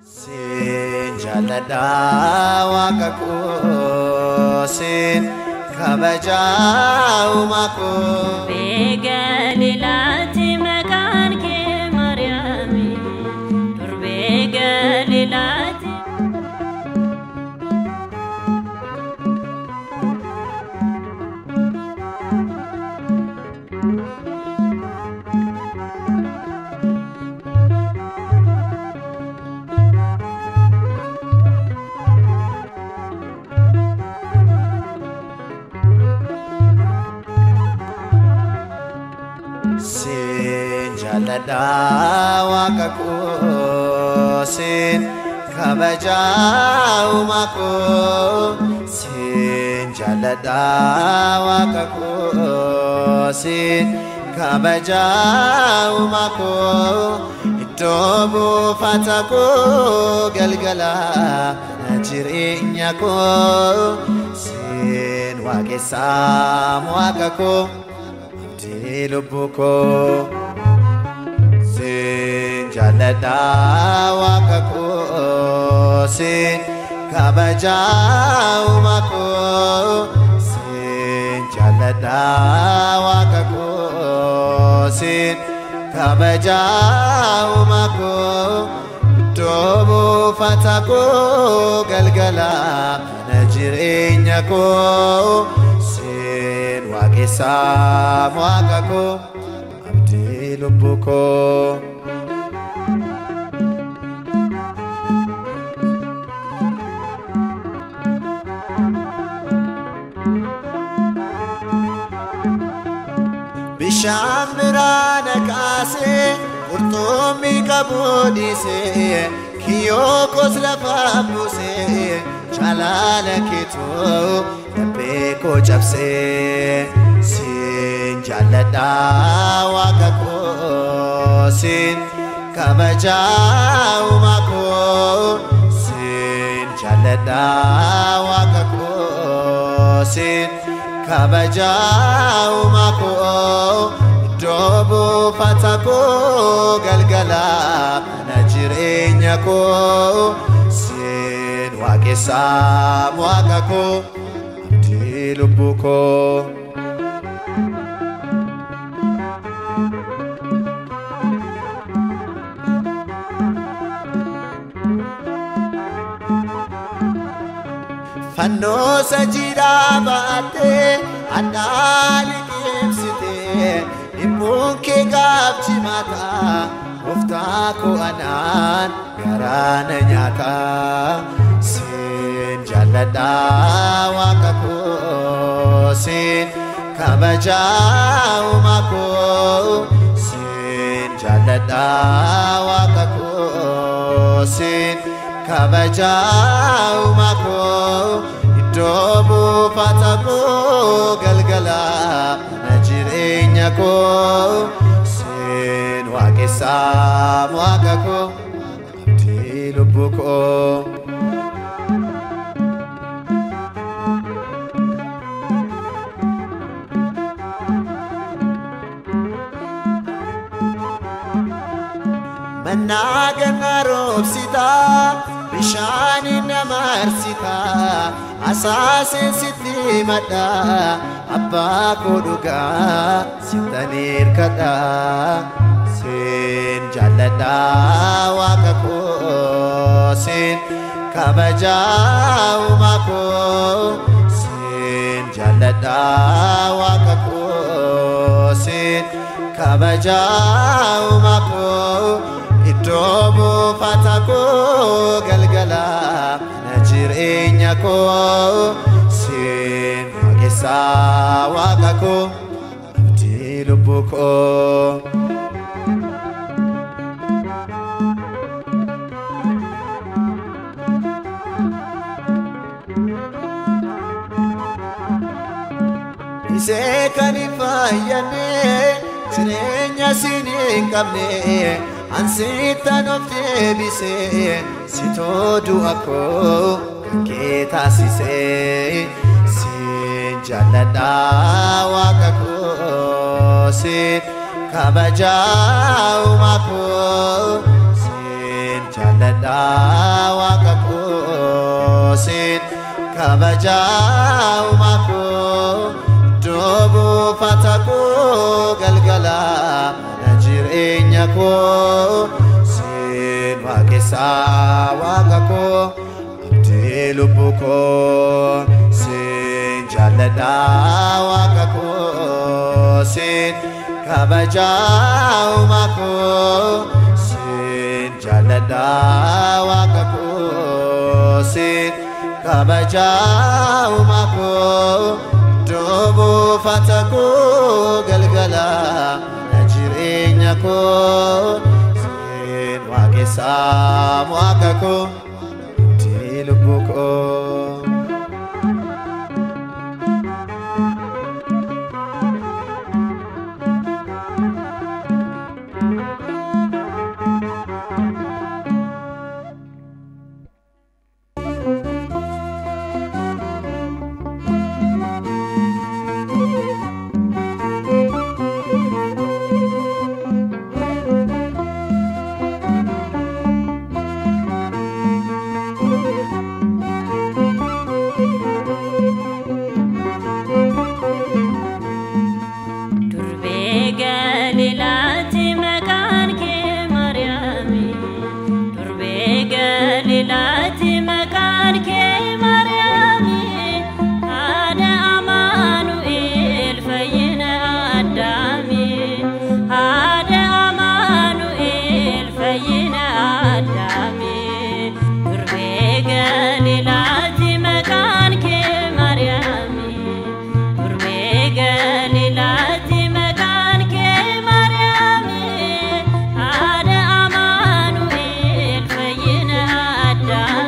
Siin jaalladhaa waaqa koo, siin kabajaa uumaa koo. Galiilaatti maqaan kee Maariyaami, durbee Galiilaatti. Siin jaalladhaa waaqa koo, siin kabajaa uumaa koo. Siin jaalladhaa waaqa koo, siin kabajaa uumaa koo. Iddoo buufata koo galgala jireenya koo. Siin waaqessaa waaqa koo, abdii lubbuu koo. Siin jaalladhaa waaqa koo, siin kabajaa uumaa koo. Siin jaalladhaa waaqa koo, siin kabajaa uumaa koo. Iddoo buufata koo galgala mana jireenya koo. Siin waaqessaa waaqa koo, abdii lubbuu koo. Bishaan biraa na kaasee, qurxummii qabu dhiisee, kiyyoo koos lafaa buusee, jaalala keetuu laphee koo cabsee. Siin jaalladhaa waaqa koo, siin kabajaa uumaa koo. Siin jaalladhaa waaqa koo, siin kabajaa uumaa koo. Iddoo buufata koo galgala mana jireenya koo. Siin waaqessaa waaqa koo, abdii lubbuu koo. Fannoo jiidhaa baattee hadhaa liqimsitee, dhimmuun kee gaaf cimataa, gooftaa koo anaan garaa na nyaataa. Siin jaalladhaa waaqa koo, siin kabajaa uumaa koo. Siin jaalladhaa waaqa koo, siin kabajaa uumaa koo. Iddoo buufata koo galgala mana jireenya koo. Siin waaqessaa waaqa koo, abdii lubbuu koo. Mannaa ganna roobsitaa, bishaan nama arsitaa, asaaseen sitti madhaa, abbaa koo dhugaa sittan hirkadhaa. Siin jaalladhaa waaqa koo, siin kabajaa uumaa koo. Siin jaalladhaa waaqa koo, siin kabajaa uumaa koo. Iddoo buufata koo galgala mana jireenya koo. Siin waaqessaa waaqa koo, abdii lubbuu koo. Isee kan hin fayyadne, jireenya siin hin qabne, ansittan of deebisee, sitoo du'a koo kan kee taasisee. Siin jaalladhaa waaqa koo, siin kabajaa uumaa koo. Siin jaalladha waaqa koo siin kabajaa uumaa koo iddoo buufata koo galgala mana jireenya koo siin waaqessaa waaqa koo abdii lubbuu koo siin jaalladha waaqa koo siin kabajaa uumaa koo siin jaalladha waaqa koo siin kabajaa uumaa koo iddoo buufata koo galgala mana jireenya koo siin waaqessaa waaqa koo abdii lubbuu koo. Durbee Galiilaatti maqaan kee Maariyaami. Durbee Galiilaatti maqaan kee Maariyaami. Haadha Amaanu'el fayyina Addaami. Haadha Amaanu'el fayyina Addaami. Durbee Galiilaatti maqaan kee Maariyaami. Durbee Galiilaatti maqaan kee Maariyaami. Haadha Amaanu'el fayyina Addaami.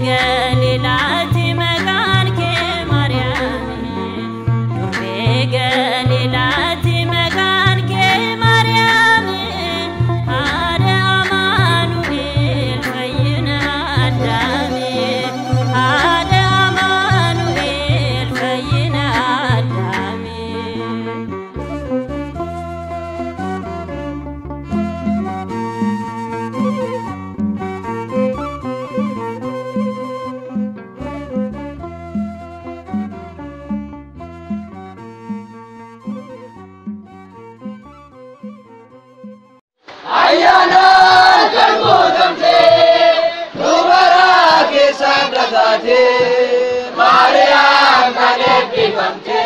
Galiilaati maqaan kee Maariyaami. Durbee Galiilaati maqaan kee Maariyaami. Haadha Amaanu'el fayyina Addaami. Haadha Amaanu'el fayyina Addaami. Ayyaanaan kan guutamte dubara keessaan dhataate Maariyaam kan eebbifamte.